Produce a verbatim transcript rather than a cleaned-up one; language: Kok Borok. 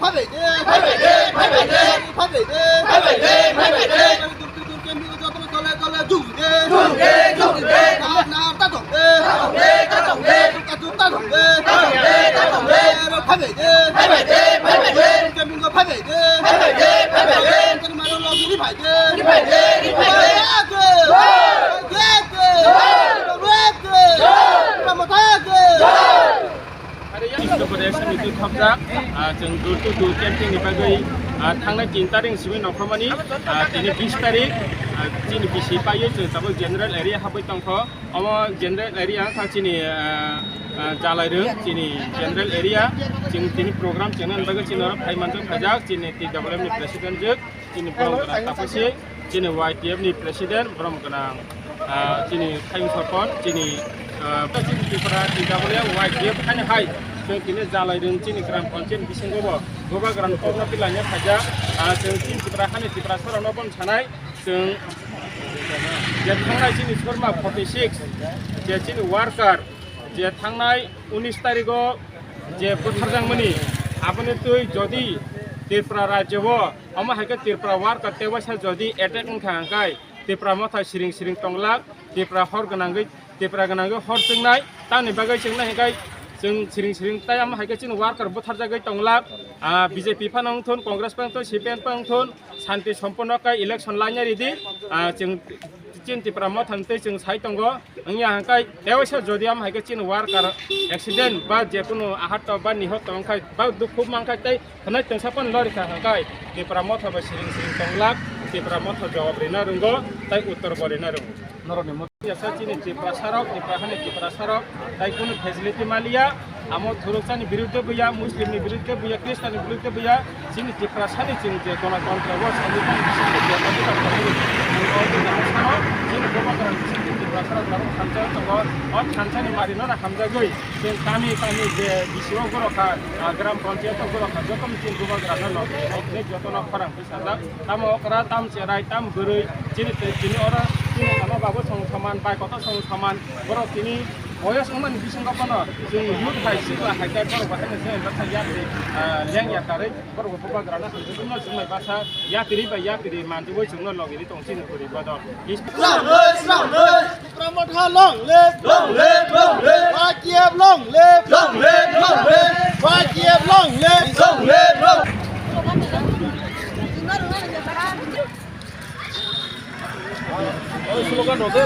Phaibai de, phaibai de, phaibai de. Phaibai de, phaibai de, phaibai de. Dur, dur, dur, camping o jotono dole, dole, jug de. Jug de, jug de. Nar, nar, ta dong de. Ta dong de, ta dong de. Ta dong de, ta dong de. Ta dong de, ta dong de. Aro phaibai de. Phaibai de, phaibai de. Camping o phaibai de. Phaibai de, phaibai de. Camping o logi ri phai de. Ri phai de, ri phai de. Phaibai de. Phaibai de. Phaibai de. Phaibai de. Phaibai de. Chwng door to door camping ni bagwi, ah, thangnai tin tarik simi nongkhormani, ah, tini bis tarik, ah, chini bisi paiwi chwng tabuk general area habwi tongkho. Omo general area wngkha chini, ah, ah, Jalairung, chini general area. Chwng tini program chengna bagwi chini oro phai manjak, phaijak chini T W M ni president jwk. Chini borok gwnang taphusi, chini Y T F ni president borok gwnang, ah, chini Khaim Sorpon, chini, ah, chini Tripura, chini Dabolia Y T F haino hai, chwng tini Jalairung chini gram panchayat bisingo bo bubagrano kokno tilaina phaijak, ah, chwng chini Tripura hani Tripura sorokno bon sanai, chwng je thangnai chini Sorma forty six, je chini worker, je thangnai unis tarigo je butharjakmani, aboni twi jodi Tripura rajyo o, omo hai khe Tripura worker tei waisa jodi attack wngkha hwnkhe Tripura motha siring siring tonglak, Tripura hor gwnangwi, Tripura gwnangwi hor chwngnai, tamni bagwi chwngno hwnkhe chwng siring siring tai omo hai khe chini worker butharjagwi tonglak, ah, B J P phano wngthun, Congress phano wngthun, C P M phano wngthun, shanti somponno khe election laina ridi, ah, chwng chini Tripura mothani twi chwng sai tongo. Wngya hwnkhe tei waisa jodi omo hai khe chini worker accident ba jekunu ahato ba nihoto wngkha ba dukhu mankha tei hwnwi tongsa phano lorikha hwnkhe Tripura motha bai siring siring tonglak, Tripura motha jawab rina rwngo tei uttor bo rina rwngo. Norokni mo- yasa chini Tripura sarok, Tripura hani Tripura sarok tei kunu facility maliya. Amo thuruksa ni birudde buya, Muslim ni birudde buya, Christian ni birudde buya, chini Tiprasa ni chini je Ganatantro o Sanbidhan ni bisingtwi je Sanbidhan ni bisingtwi je Tiprasa ni chini Bubagra ni bisingtwi Tiprasa rok tabuk thansa tongo. O thansa ni mari no hamjagwi chwng kami kami je B C O borok kha, ah, Gram Panchayat o borok kha, joto ni chini Bubagra no lobwi joto no khorang sajak, tamo okra, tam cherai, tam bwrwi, chini tei chini oro chini ama babu song soman, bai kotor song soman, borok tini boyos wngmani bisingo phano chwng youth hai sikla hai khe borok bahai no chwng baksa yapri, ah, leng ya karwi borok bo bubagra no hamjagwi no chwng bai baksa yapri bai yapri manjagwi chwng no logi ri tong chini puri bodol. Srang noi, srang noi. Tipra Motha long live! Long live, long live! Y T F long live! Long live, long live! Y T F long live! Long live, long live! Oi, slogan rok de.